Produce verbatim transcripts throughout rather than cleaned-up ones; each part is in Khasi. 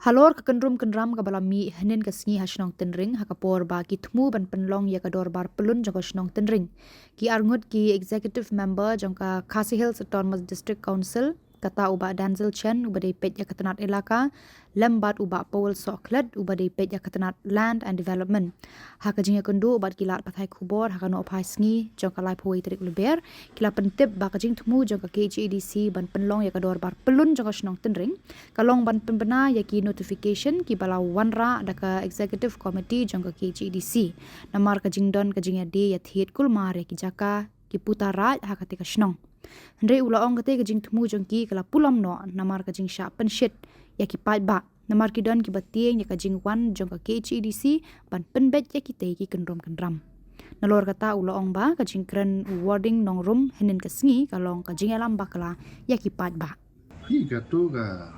Halor ka kynrum kynram kaba la mih hynnin ka sngi ha shnong Tynring, ha ka por ba ki thmu ban pynlong ïa ka dorbar pyllun jong ka shnong Tynring, ki arngut ki executive member jong ka Khasi Hills Autonomous District Council, kata u Bah Denzil Chen uba dei peit ïa ka tnat elaka, lem bad u Bah Paul Sohkhlet uba dei peit ïa ka tnat Land and Development. Ha ka jingïakynduh bad ki lad pathai khubor ha ka nohphai sngi jong ka laiphew wei tarik Lber, ki la pyntip ba ka jingthmu jong ka K H A D C ban pynlong ïa ka dorbar pyllun jong ka shnong Tynring ka long ban pynbna ïa ki notification kiba la wanrah da ka Executive Committee jong ka K H A D C, namar ka jingdon ka jingïadie ïathied kulmar ïa ki jaka ki puta raid ha katei ka shnong. Hynrei u la ong katei ka jingthmu jong ki ka la pulom noh namar ka jingshah pynshit ïa ki paidbah, namar ki don kiba tieng ïa ka jingwan jong ka K H A D C ban pynbeit ïa kitei ki kynrum kynram. Nalor kata u la ong ba ka jingkren u Warding Nongrum hynnin ka sngi ka long ka jingïalam bakla ïa ki paidbah. Hi, kato ka,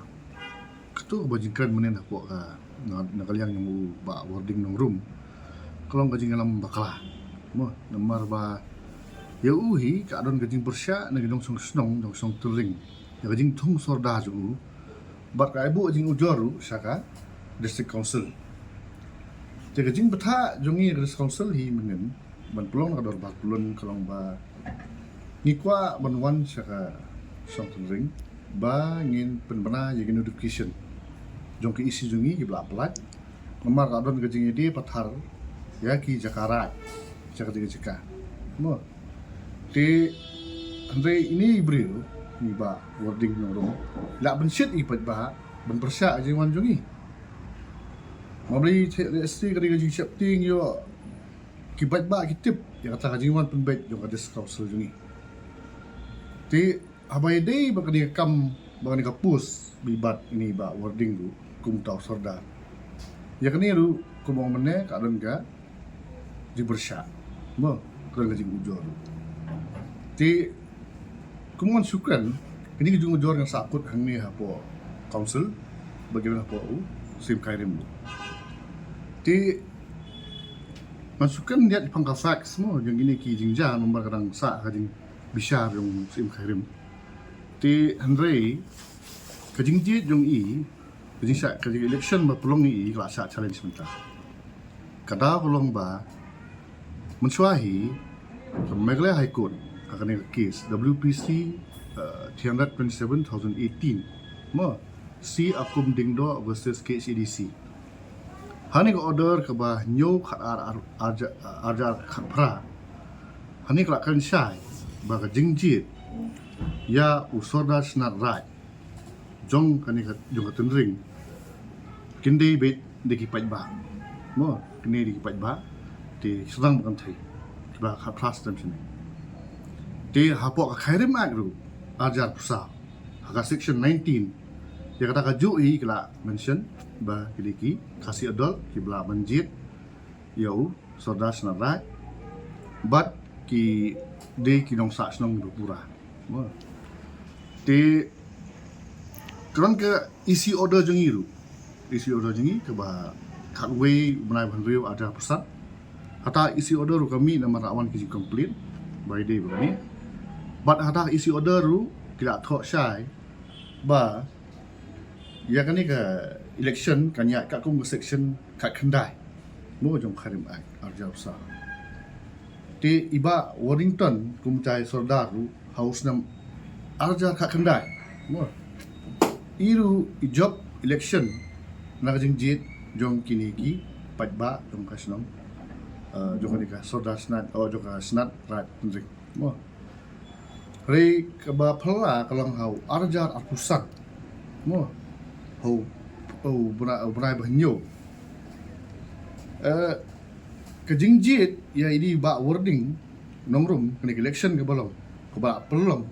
kato kaba jingkren mynnin hapoh ka, na, na ka liang jong u Bah Warding Nongrum, ka long ka jingïalam bakla. Mo, namar ba ïa u hi ka don ka jingpyrshah na ka jong shnong, jong shnong Tynring, ïa ka jingthung sordar jong u bad ka ai buh jingujor ruh sha ka District Council. Te ka jingbthah jong ngi ka District Council hi mynnin ban pynlong ka dorbar pyllun ka long ba ngi kwah ban wan sha ka shnong Tynring ba ngin pynbna ïa ki notification jong ki E C jong ngi kiba la pyllait, namar ka don ka jingïadie pathar ïa ki jaka raid, jaka jaka jaka. Mo, te hynrei ine i briew, i Bah Warding Nongrum, la pynshit ïa ki paidbah ban pyrshah ka jingwan jong ngi. Namar ba i te, te ka dei ka jingsheptieng ïoh ki paidbah ki tip ïa kata ka jingwan pynbeit jong ka District Council jong ngi. Te haba ïadei bad kane ka kam, bad kane ka post ba i bat ine i Bah Warding ruh kum uta u sordar, ïa kane ruh kumba ong mynne ka don ka jingpyrshah. Mo, ka don ka jingujor. Te kum ngan shu kren, kane ka jingujor ngan sahkut hangne hapoh Council bad kane hapoh u Syiem Khyrim. Te ngan shu kren ïa ki pang ka facts mo jong kine ki jingjia, namar ka dang sah ka jingbishar jong u Syiem Khyrim. Te hynrei ka jingjied jong i, ka jingshah, ka jing election ba pynlong i ka la shah challenge mynta. Ka daw ka long ba mynshuwa hi ka Meghalaya High Court ha kane ka case W P C, uh, three hundred twenty-seven thousand eighteen, mo, C. Akum Diengdoh versus K H A D C. Hane ka order kaba hynñiew khat ar, ar, ar, ar, ar khat phra. Hane ka la kren shai ba ka jingjied ïa u sordar snat raid jong kane ka, jong ka Tynring, kin dei beit da ki paidbah. Mo, kin dei da ki paidbah. Te sdang ba kan thei kiba khat phra stem sini. Te hapoh ka Khyrim Act ruh, ar hajar arphew saw, ha ka section nineteen, ïa kata ka juh i ki la mention ba ki dei ki Khasi adult kiba la ban jied ïa u sordar snat raid bad ki dei ki nongsah shnong ba pura. Mo, te ka don ka E C order jong i ruh. E C order jong i kaba khatwei u bnai ba hynriew ar hajar arphew san. Kata E C order ruh ka mih namar la wan ki jingcomplain ba ïadei bad kane. Bad kata E C order ruh ki la thoh shai ba ïa kane ka election kan ïaid katkum ka section khatkhyndai, mo, jong Khyrim Act ar hajar arphew saw. Te i Bah Warding Nongrum kum utai u sordar ruh ha u snem ar hajar khatkhyndai, mo, i ruh i jop election na ka jingjied jong kine ki paidbah jong ka shnong, eh, jong kane ka sordar snat, oh, jong ka snat raid Tynring, mo. Hynrei kaba phylla ka long ha u ar hajar arphew san, mo, ha u, ha u bnai, ha u bnai ba hynñiew. Eh, ka jingjied ïa i dei i Bah Warding Nongrum, kane ka election kaba long, kaba la pynlong,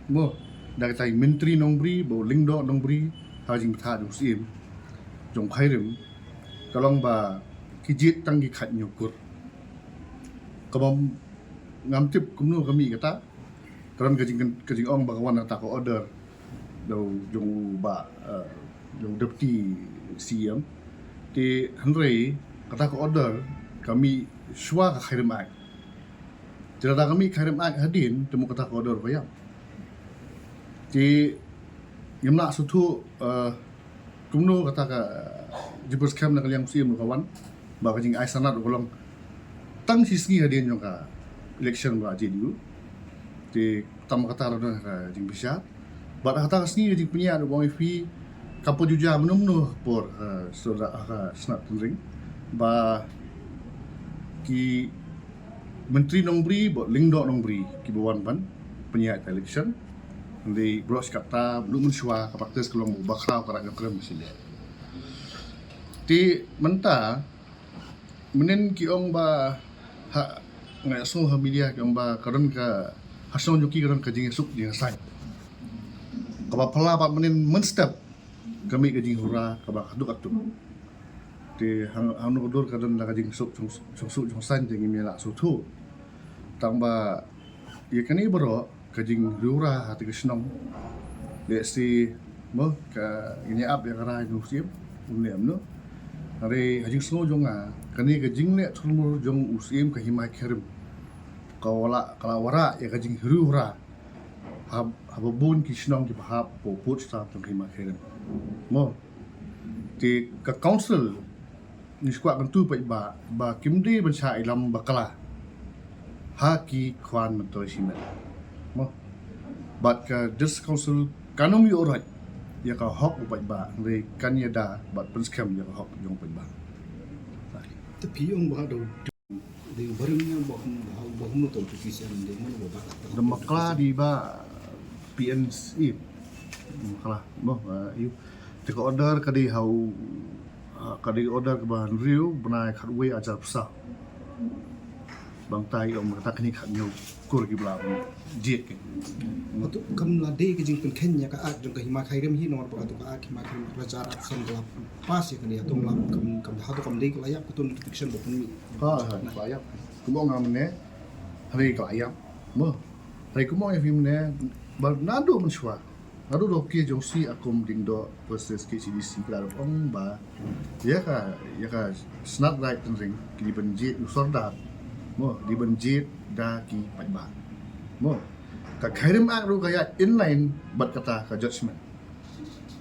mo, da katai u Myntri Nongbri Bah Lyngdoh Nongbri ha ka jingbthah jong u Syiem jong Khyrim, ka long ba ki jied tang ki khathynñiew kur. Kaba ngam tip kumno ka mih kata, ka don ka jing, ka jingong ba ka wan kata ka order da u, jong u Bah, eh, jong u Deputy C E M. Te hynrei kata ka order ka mih shuwa ka Khyrim Act. Te lada ka mih Khyrim Act hadien, te mo kata ka order ka ïap. Te ngim lah sngewthuh, eh, Kumno kata ka jingpyrshang na ka liang u Siem ruh ka wan ba ka jingai sanad ruh ka long tang shi sngi hadien jong ka election ba jied. Te tang kata ruh ka jingbishar. Bad kata ka sngi ka jingpynïaid ruh ba ong ïa phi ka pynjuja mynno mynno por, eh, sura, eh, Shnat Tynring ba ki Myntri Nongbri bad Lyngdoh Nongbri kiba wan ban pynïaid ka election. Hynrei baroh shi katta mynno mynshwa ka practice ka long ba u Bakhraw ka rat Nongkrem ba shu leh. Te mynta mynnin ki ong ba ha, nga ïohsngew ha media ki ong ba ka don ka, ha shnong jong ki ka don ka jingïasuk jingïasaiñ. Kaba phylla pat mynnin mynstep ka mih ka jinghura kaba ka duk atuk. Te hang, hangno ka dur ka don la ka jingsuk jong, jingsuk jingsaiñ te ngim ïa lah sngewthuh. Tang ba ïa kane baroh ka jinghura ha te ka shnong. Lehse mo ka ngin ïa ap ïa ka rai jong u Siem, um leh kumno. Hynrei ha jingsngew jong nga kane ka jingleh thurmur jong u Siem ka Hima Khyrim ka la, ka la wanrah ïa ka jinghura ha, haba bun ki shnong kiba hap hapoh pud stam jong ka Hima Khyrim. Mo. Te ka council ngi shu kwah kyntu paidbah ba kim dei ban shah ïalam bakla ha ki khwan myntoi shimet. Mo. Bad ka District Council kan ym ïoh roi ïa ka hok u paidbah, hynrei kan ïada bad pynskhem ïa ka hok jong u paidbah. Te phi ong ba da u, da u barim ïa ba hum, ba hum, ba hum no tong tu phi sian de mo ba ba. Da bakla dei ba P N C. Bakla mo, eh, ïa. Te ka order ka dei ha u, ah, ka dei order kaba hynriew bnai khatwei arhajar arphew saw. Ba mynta i ong mynta kane khathynñiew kur kiba la jied ki. Hato kam la dei ka jingpynkheiñ ïa ka Act jong ka Hima Khyrim hi, namar ba kato ka Act Hima Khyrim arhajar arphew san ka la pass ïa kane, hato kam, kam, hato kam dei ka la ïap kato notification ba pynmih. Ha, ha, ka la ïap. Kumba ong nga mynne, hynrei ka la ïap. Mo. Hynrei kumba ong ïa phi mynne, ba naduh mynshuwa. Naduh da u case jong C. Akom Lyngdoh versus K H A D C ka la ong ba ïa ka, ïa ka Shnat Raij Tynring ki dei ban jied, u sordar mo, dei ban jied da ki paidbah. Mo, ka Khyrim Act ruh ka ïaid inline bad kata ka judgment.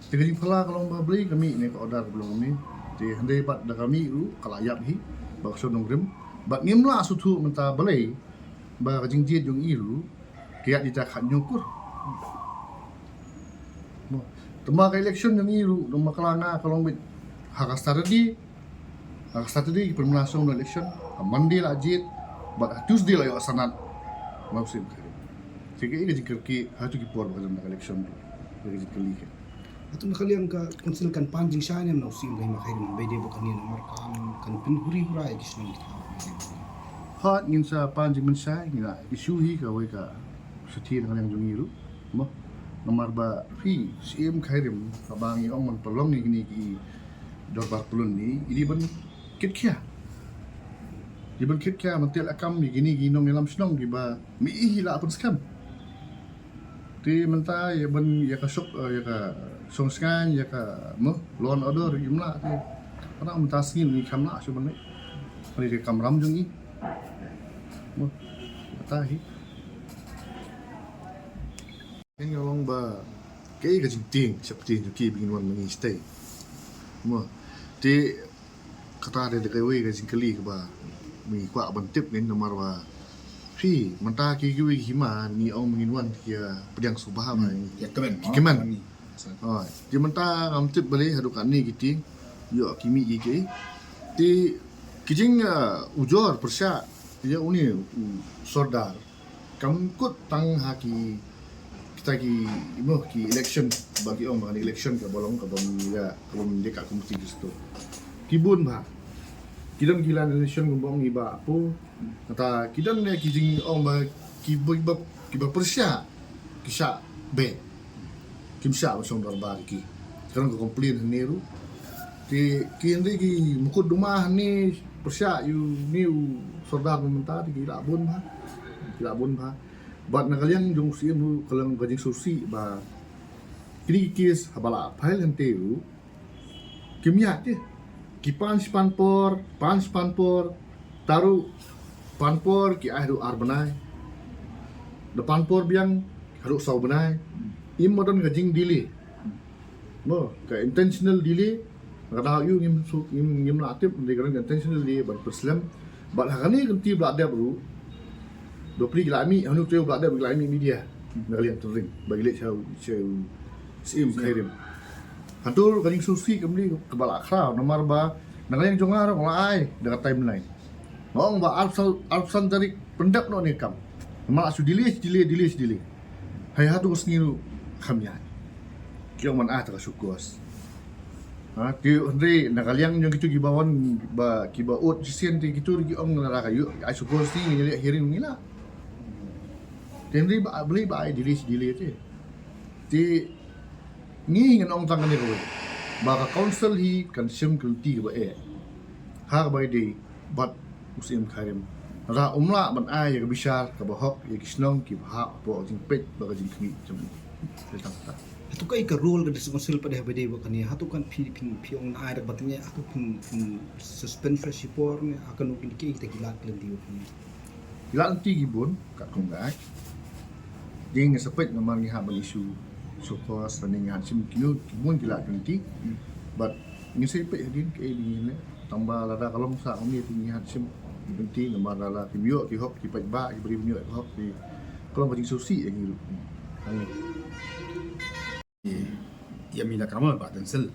Te ka jingphylla ka long ba balei ka mih ne ka order ka long ne. Te hynrei bad da ka mih ruh ka la ïap hi ba ka shong nongrim. Bad ngim lah sngewthuh mynta balei ba ka jingjied jong i ruh ka ïaid ïa ka khathynñiew kur. Mo. Te ma ka election jong i ruh, da ma ka la nga ka long beit ha ka Saturday. Ha ka Saturday ki pynmynta song election, ha Monday la jied, bad ha Tuesday la ïoh sanad. Mo, sim ka. Te ka i ka jingkyrkieh ha tu ki por ba ka jong ka election tu. Ka jingkylli ka. Hato na ka liang ka council kan pan jingshai ne em na u Siem ka Hima Khyrim, ba dei ba kane namar kan, kan pynhuri hura ïa ki shnong ki thaw. Hooid, ngin sa pan jingpynshai, ngin ïa issue hi kawei ka shithi na ka liang jong ngi ruh. Mo, namar ba phi Siem Khyrim, haba ngi ong ban pynlong ïa kine ki dorbar pyllun ne, i dei ban kit khia. I dei ban kit khia, ban teh lakam ïa kine ki nongïalam shnong kiba mih hi la pynskhem. Te mynta ïa ban ïa ka shong, eh, ïa ka shong shngaiñ, ïa ka mo, law and order, im lah te. Kane mynta sngi ngi kam lah shuh ban leh. Kane ka kamram jong ngi. Mo, kata hi. Ngi long ba kaei ka jingtieng, shaptieng jong ki ba ngin wan ma ngi stay. Mo, te kata de, de kawei ka jingkylli kaba ngi kwah ban tip ngin namar ba phi mynta ki kiwei ki hima ngi ong ba ngin wan ki ïa pdiang sngewbha ba ngi ïa kmen, ki kmen. Hooid, te mynta ngam tip balei haduh katne ki tieng ïoh ki mih ki kiei. Te ki jing, ah, ujor pyrshah ïa une u sordar kam kut tang ha ki, kita ki, you know, ki election, ba ki ong ba election kaba long kaba ïa, kaba ïa ka committee ki sto. Ki bun bha. Ki don ki lan election kaba ong i Bah Apo. Kata ki don ne ki jingong ba ki ba, ba, kiba pyrshah ki shah beh. Kim shah ba shong dorbar ki. Ka don ka complain hangne ruh. Ki, ki hynrei ki mukotduma hangne pyrshah ïa une u sordar ba mynta te ki la bun bha. Ki la bun bha. Bad na ka liang jong u Siem ruh ka long ka jingsngewsih ba kine ki case haba la file hangtei ruh kim ïaid te. Ki pan shi pan por, pan shi pan por, te ruh pan por ki ai haduh ar bnai. Da pan por biang haduh saw bnai. Im don ka jingdelay. Mo, ka intentional delay, nga da ïoh ngim su, ngim, ngim la tip, dei ka intentional delay ban pynslem. Bad ha kane ka kynti ba la dep ruh, da phi ki la mih, hanu te ba la dep ki la mih media. Na ka liang tynring, ba ki leit sha, sha Syiem Khyrim. Hato ka jingsngewsih kam dei kaba la khraw, namar ba na ka liang jong nga ruh la ai da ka timeline. Nga ong ba arphew san, arphew san tarik pyndep noh ne kam. Namar shu delay, delay, delay, delay. Hei, hato ka sngi ruh kham ïaid. Ki ong ban ai ta ka show cause. Ha, te hynrei na ka liang jong kito kiba wan, ba kiba ot shisien te kito ki ong lada ka ïoh ai show cause te ngi leh hearing ngi lah. Te hynrei ba, balei ba ai delay, delay te. Te ngi ngan ong tang kane kawei, ba ka council hi kan shim ka lynti kaba eh. Ha kaba ïadei bad u Syiem Khyrim. Lada um lah ban ai ïa ka bishar kaba hok ïa ki shnong kiba hap hapoh ka jingpeit bad ka jingkhmih jong u. Te tang kata. Hato kaei ka role ka District Council pat de haba dei bad kane? Hato kan phi, phi, phi ong ai da ba tang ïa, hato phin, phin suspend shuwa shipor ne, ha kano kine kiei kita ki lad ki lynti bad kane? Ki lad lynti ki bun katkum ka Act. Ngi ngin sa peit namar ngi hap ban issue show cause, lane ngi hap shim kino ki bun ki lad ki lynti. Bad ngin sa peit hadien kaei ba ngin leh. Tang ba lada ka long sa kumne te ngi hap shim ki lynti namar lada kim ïoh ki hok ki paidbah, ki briew kim ïoh ki hok, te ka long ka jingsngewsih ïa ngi ruh. Hangne. Ïa mi la ka ma Bah Densel.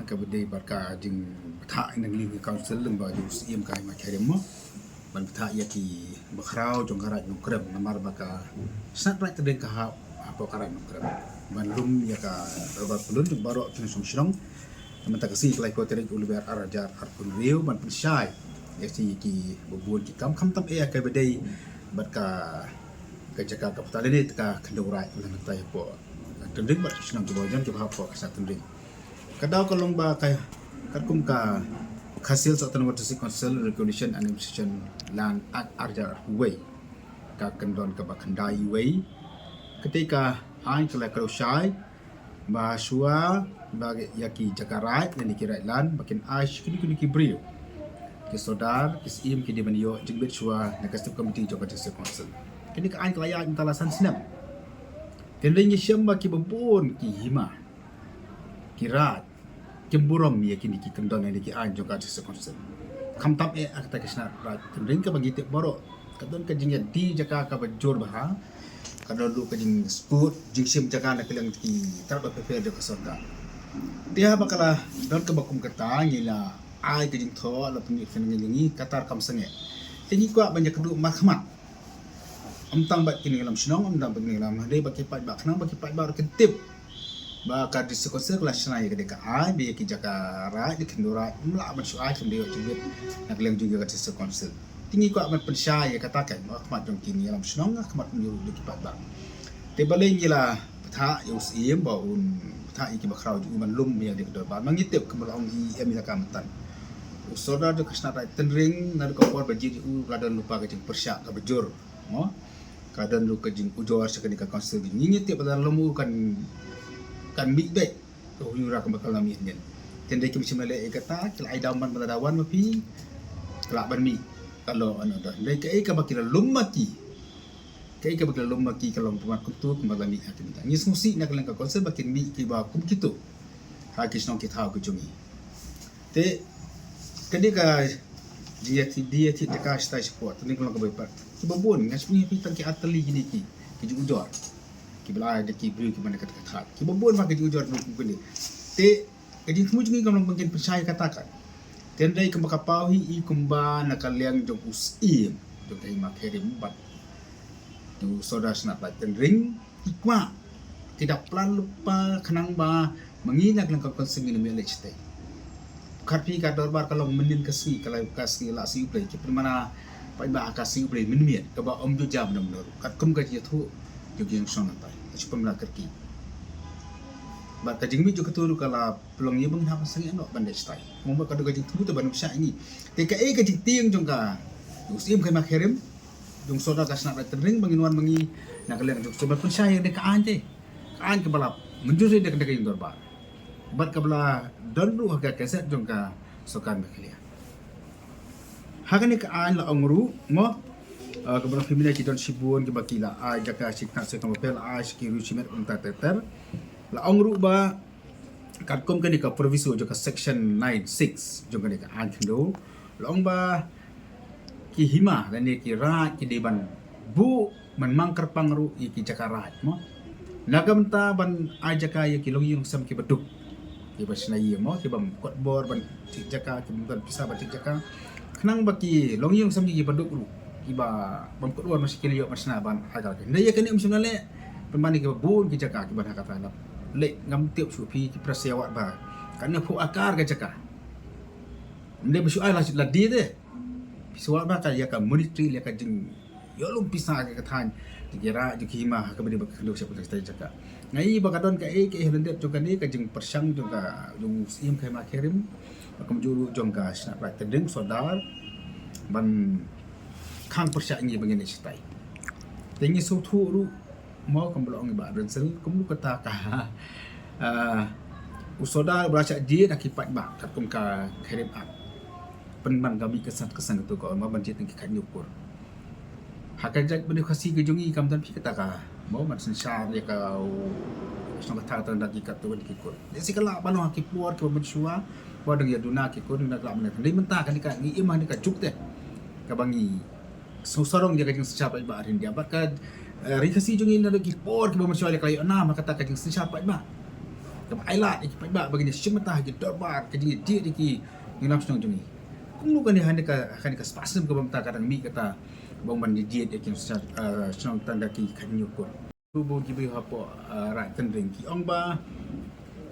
Kaba dei bad ka jingbthah na ka liang ka council lyngba jong u Syiem ka Hima Khyrim mo. Ban bthah ïa ki bakhraw jong ka Raid Nongkrem namar ba ka Shnat Raid Tynring ka hap hapoh ka Raid Nongkrem. Ban lum ïa ka dorbar pyllun jong baroh ki nongshong shnong. Mynta ka sngi ka laiphew tarik u Lber ar hajar arphew hynriew ban pynshai ïa ki, ki babun ki kam, khamtam eh ïa kaba dei bad ka, ka jaka ka pynthor lane ka khyndew raid, lane ka tai hapoh Tynring bad ki shnong kiba wan jong kiba hap hapoh ka Shnat Tynring. Ka daw ka long ba ka, katkum ka Khasi Hills Autonomous District Council Regulation and Administration Land Act ar hajar arphew wei, ka kyndon kaba khyndai wei. Kata ka aiñ ka la kdew shai ba shuwa ba ïa ki jaka raid lane ki raid land ba kin ai sha kino kino ki briew, ki sordar, ki syiem ki dei ban ïoh jingbit shuwa na ka Executive Committee jong ka District Council. Kane ka aiñ ka la ïaid mynta la san snem. Te hynrei ngi shem ba kiba bun ki hima, ki raid kim burom ïa kine ki kyndon lane ki aiñ jong ka District Council. Khamtam eh ha kata ka Shnat Raid Tynring kaba ngi tip baroh ka don ka jingïadie jaka kaba jur bha. Ka don ruh ka jingsngewsih jingshim jaka na ka liang ki tnat bapher bapher jong ka sorkar. Te haba ka la don kaba kum kata ngi la ai ka jingthoh, la pynmih pynngeit ïa ngi, kata ruh kam sangeh. Te ngi kwah ban ïakynduh markhmat. Ym tang bad kine ki nongshong shnong, ym tang bad kine ki nongshong shnong, hynrei bad ki paidbah, khnang ba ki paidbah ruh kin tip ba ka District Council ka la shna ïa ka dei ka aiñ ba ïa ki jaka raid, ki khyndew raid ym lah ban shu ai, kim dei ïoh jingbit na ka liang jong ka District Council. Te ngi kwah ban pynshai ïa kata kein ha khmat jong kine ki nongshong shnong, ha khmat jong ki paidbah. Te balei ngi la bthah ïa u Syiem ba un bthah ïa ki bakhraw jong u ban lum ïa ka dei ka dorbar, ma ngi tip kumba la ong i Em Elaka mynta. U sordar jong ka Shnat Raid Tynring naduh ka por ba jied ïa u la don lypa ka jingpyrshah kaba jur. Mo, ka don ruh ka jingujor sha kane ka council. Ngi ngi tip ba lada lum u kan, kan mih beit. Ka hynñiew ra kaba ka la mih hynnin. Te hynrei kim shym la leh ïa kata, ki la ai dawai ban ba lada wan ma phi, ka lah ban mih. Ka long another. Hynrei kaei kaba ki la lum ma ki, kaei kaba ki la lum ma ki ka long kumba kumto kumba la mih ha ki mynta. Ngi sngewsih na ka liang ka council ba kin mih kiba kum kito ha ki shnong ki thaw ki jong ngi. Te ka dei ka jingïathie, jingïathie jaka shatai shapoh, te ngi ka long kaba ïapait. Kiba bun, nga sngewsih tang ki ar tylli kine ki, ki jingujor. Kiba la ai da ki briew kiba na ka, ka thaiñ. Kiba bun ba ki jingujor kiba kum kine. Te ka jingthmu jong ngi ka long ba ngin pynshai kata ka. Te hynrei kumba ka paw hi i kumba na ka liang jong u Syiem jong ka Hima Khyrim bad u sordar Shnat Raid Tynring. Ki kwah, ki da plan lypa khnang ba ma ngi na ka liang ka council ngin ym ïaleh shatei. Khatphie ka dorbar ka long mynnin ka sngi, ka la ka sngi la sngi U Blei, ki pynmana paidbah ha ka sngi U Blei mynmiet kaba ym ju jam na mynno ruh. Katkum ka jingïathuh jong ki nongshong shnong nangtai, ka shu pynmana kyrkieh. Bad ka jingmih jong kito ruh ka la pynlong ïa ba ngin hap ban sangeh noh ban leh shatai. Kumba ka dei ka jingthmu te ban ym shah ïa ngi. Te kaei ka jingtieng jong ka, u Syiem ka Hima Khyrim, jong u sordar ka Shnat Raid Tynring ba ngin wan ma ngi na ka liang jong u Syiem ban pynshai ïa ka aiñ te. Ka aiñ kaba la mynjur ïa ka, ka ïing dorbar. Bad kaba la don ruh ha ka gazette jong ka sorkar Meghalaya. Ha kane ka aiñ la ong ruh, mo, eh, kaba la phi mynne ki don shibun kiba ki la ai jaka shi tnat shi tnat bapher, la ai shi ki riew shi met kumta ter ter. La ong ruh ba Katkum kane ka proviso jong ka section nine six jong kane ka ain khyndew, la ong ba ki hima lane ki raid ki dei ban buh ban mang kyrpang ruh ïa ki jaka raid mo. Na ka bynta ban ai jaka ïa ki longïing longsem ki baduk, ki ba shna ïing mo, ki bym kot bor ban thied jaka, ki bym don pisa ban thied jaka. Khnang ba ki longïing longsem ki baduk ruh, ki ba bym kot bor ma sha ki leh ban shna ban ai ka. Hynrei ïa kane ym shym la leh, pynban ïa ki ba bun ki jaka ki ban ha kata. Leh ngam tip shuh phi ki press ïa wat ba kane phuh akar ka jaka. Ym dei ba shu ai la, la die de. Phi sa wat ba ka ïa ka monetary, ïa ka jing ïoh lum pisa ka ka thaiñ jong ki raid jong ki hima ha kaba dei ba ka khyndew sha pyrthei jaka. Nga i ba ka don kaei kaei ha lyndet jong kane ka jingpyrshang jong ka jong u Syiem ka hima Khyriem, ba kumjuh ruh jong ka shnat raid Tynring Sordar ban khang pyrshah ngi ba ngin ïa shatai. Te ngi sngewthuh ruh mo, kumba la ong i Bah Rynsil, kumno kata ka, ah, u Sordar ba la shah jied ha ki paidbah katkum ka Khyriem Act. Pynban ka mih ka san ka san ka tu ka ong ba ban jied na ki khaññiuh kur. Ha ka jaitbynriew Khasi ka jong ngi kam don phi kata ka mo ban synshar ïa ka u shnong ka thaw tang da ki katto katne ki kur. Lehse ka lah ban long ha ki por kiba mynshuwa, ba dang ïa duna ki kur, dang lah ban ïa. Hynrei mynta kane ka ngi im ha kane ka juk te kaba ngi sngewsarong ïa ka jingsynshar paidbah ha India. Bad ka, eh, ri Khasi jong ngi naduh ki por kiba mynshuwa la ka ïoh nam ha kata ka jingsynshar paidbah. Kaba ailad ïa ki paidbah ba ngin ïa shim bynta ha ki dorbar ka jingïajied ïa ki nongïalam shnong jong ngi. Kumno kane ha kane ka, ha kane ka spah snem kaba mynta ka dang mih kata ba ong ban ïajied ïa ki nongïalam, eh, shnong tang da ki khaññiuh kur. Ruh bun ki briew hapoh, eh, raid Tynring ki ong ba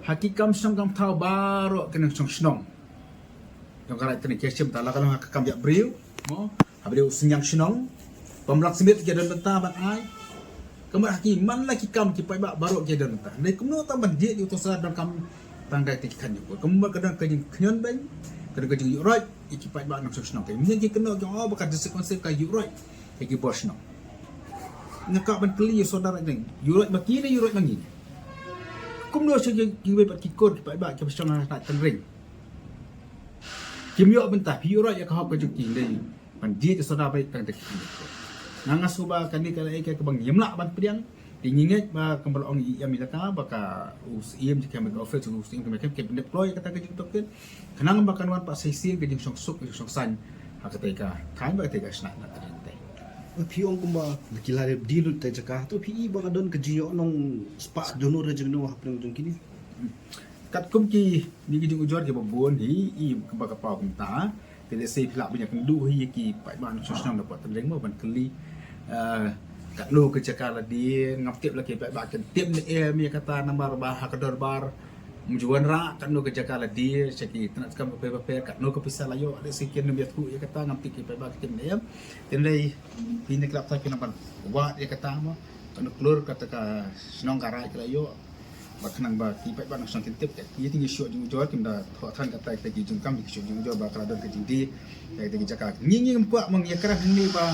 ha ki kam shnong kam thaw baroh ki nongshong shnong jong ka raid Tynring ki shim ta la ka long ha ka kam ïa briew mo, ha briew synñiang shnong, pamlang smit ki don bynta ban ai. Kumba ha ki man la ki kam ki paidbah baroh ki don bynta. Hynrei kumno tang ban jied ïa uto u sordar donkam tang da ki khaññiuh kur. Kumba ka don ka jingkhñiot beiñ, ka don ka jingïuhroit ïa ki paidbah nongshong shnong. Ka mynta ki kynnoh ki ong ba ka district council ka ïuhroit ïa ki bor shnong. Nga kwah ban kylli ïa u sordar, ïuhroit ma ki ne ïuhroit ma ngi? Kumno sha ki, kiwei pat ki kur ki paidbah kiba shong ha Tynring kim ïoh bynta, phi ïuhroit ïa ka hok ka jong ki, dei ban jied ïa u sordar beit tang da ki khaññiuh kur. Nga nga sngewbha kane ka la ïa ka kaba ngim lah ban pdiang. Te ngi ngeit ba kumba la ong i Em Elaka ba ka u Syiem jong ka office, u Syiem jong ka ka pyndep kloi ïa kata ka jingtohkit. Khnang ba kan wan pat sa shisien ka jingshongsuk, ka jingshongsaiñ ha katei ka thaiñ bad katei ka shnat na ka ri. Phi ong kumba ki la rep die lut te jaka, to phi i ba ka don ka jingïohnong spah donor jingno hapdeng jong kine? Katkum kine ki jingujor kiba bun hi, i kaba ka paw kumta. Te lehse phi lah ban ïakynduh hi ïa ki paidbah nongshong shnong na Port Tynring mo ban kylli, eh, katno ka jaka la die, ngam tip la ki paidbah kin tip ne em ïa kata namar ba ha ka dorbar ym ju wanrah katno ka jaka la die sha ki tnat kam bapher bapher, katno ka pisa la ïoh, lehse kin ym ïathuh ïa kata, ngam tip ki paidbah ki tip ne em. Te hynrei phi ne ki la pyrshah phi nang ban wad ïa kata mo, katno klur kata ka shnong ka raid ka la ïoh. Ba khnang ba ki paidbah nongshong kin tip, ïa kine ki shuh jingujor kim da thoh than kata ki jingkam, ki shuh jingujor ba ka la don ka jingdie ïa ki jaka. Ngi ngim kwah mo ngi ïakren hangne ba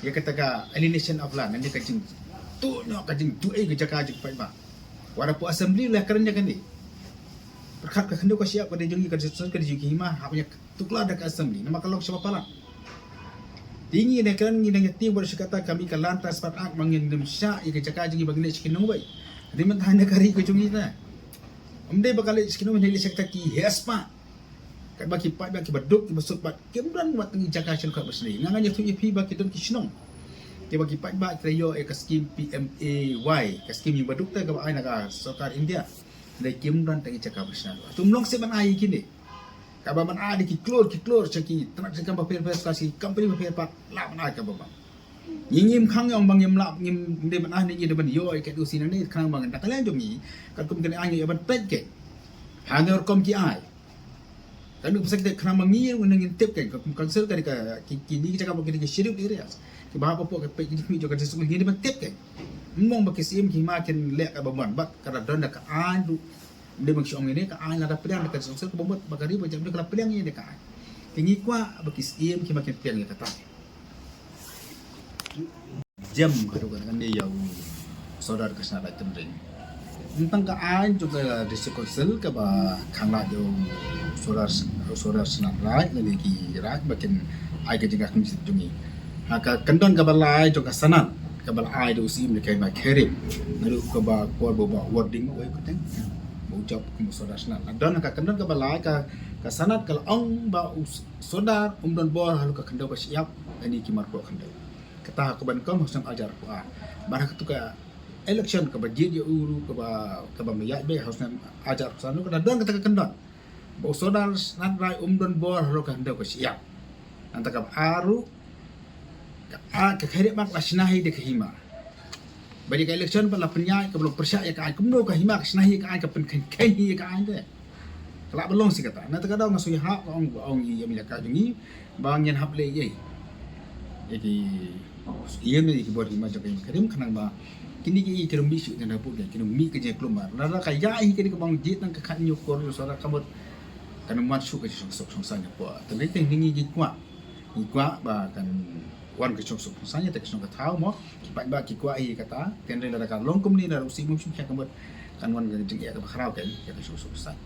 ïa kata ka alienation of land, ne ka jingtuh noh ka jingtuh ei ka jaka jong ki paidbah. Wat hapoh assembly la kren ïa kane. Pyrkhat ka khyndew ka shyiap ka dei jong ngi, ka dei jong ki hima, hap ïa tuklar da ka assembly namar ka long shaba palat. Te ngi ne kren ngi ne ngi tieng bad shi kata ka mih ka Land Transport Act ba ngin nym shah ïa ka jaka jong ngi ba ngin leh sha ki nongwei. Te mynta ne ka ri ka jong ngi na. Ym dei ba ka leh sha ki nongwei, ne leh sha kata ki heh spah. Katba ki paidbah kiba duk kiba suk bad kim don wat tang ki jaka sha ka ba shnei. Nga nga ïathuh ïa phi ba ki don ki shnong kiba ki paidbah ki la ïoh ïa ka skim P M A Y, ka skim ïing baduk te kaba ai na ka sorkar India. Hynrei kim don tang ki jaka ba shnei. To ym long shuh ban ai ïa kine. Kaba ban ai da ki klur ki klur sha ki tnat jingkam bapher bapher, sha ki company bapher pat, lah ban ai kaba ban. Ngi ngim khang ïa ong ba ngim lah, ngim dei ban ai ne ngi dei ban ïoh ïa ka N O C nangne, khnang ba ngan da ka liang jong ngi katkum kane ai ngi ïa ban peit kein. Ha ne rukom ki ai. Ka nuk pisa ki te khnang ba ngi ruh ngin tip kein, ka kum council ka dei ka ki, kine ki jaka ba ki dei ki scheduled areas. Kiba hap hapoh ka peit ki jingkhmih jong ka district ngi dei ban tip kein. Ym ong ba ki Syiem ki hima kin leh kaba mon, bad ka la don da ka aiñ ruh. Ym dei ba ngi shu ong ïa ne ka aiñ lada pdiang da ka jingsongsuk kaba mut ba ka ri ba jam, ym dei ka la pdiang ïa ne ka aiñ. Te ngi kwah ba ki Syiem ki hima kin pdiang ïa kata. Jem haduh katta kane ïa u sordar ka shnat raid Tynring. Tang ka aiñ jong ka District Council kaba khang lad ïa u sordar, u sordar shnat raid lane ki raid ba kin ai ka jingkyrkhu jong ngi. Ha ka kyndon kaba lai jong ka sanad kaba la ai da u Syiem jong ka hima Khyriem. Naduh kaba por ba u Bah Warding, u ai ka teng, ba u jop kum u Sordar Shnat. La don ka kyndon kaba lai, ka, ka Senate ka la ong ba u Sordar um don bor halor ka khyndew ka shyiap, kane ki marpoh khyndew. Kata ha kaba nyngkong ha u snem arhajar arphew ar. Bad ha katu ka election kaba jied ïa u ruh kaba, kaba ym ïaid beit ha u snem arhajar arphew san ruh ka la don kata ka kyndon ba u Sordar Shnat Rai um don bor halor ka khyndew ka shyiap. Nangta kaba ar ruh, ka, ka Khyrnit Mak la shna hi da ka hima. Bad ïa ka election pat la pynïaid kaba long pyrshah ïa ka aiñ, kumno ka hima ka shna hi ïa ka aiñ, ka pynkheiñ kheiñ hi ïa ka aiñ te. Ka lah ban long shi katta. Nangta ka daw nga shu ïahap, ka ong, ka ong ïa i M L A ka jong ngi ba ngin hap leh ïa, ïa ki, ïa ki bor hima jong ka hima ka rim, khnang ba kine ki, ki nang mih shuh, kine hapoh ki, ki nang mih ka jingïaklum. Lada ka ïaid hi kane kaba ong jied tang ka khathynñiew klur ïa u Sordar, ka mut kan ym wan shuh ka jingsuk suk suk saiñ hapoh. Te lehse ngi ngi kwah, ngi kwah ba kan wan ka jingsuk suk suk saiñ, te ka shnong ka thaw mo, ki paidbah ki kwah hi kata. Hynrei lada ka long kumne, lada u Syiem um shim khia, ka mut kan wan ka jingeh kaba khraw ka, ka jingsuk suk suk saiñ.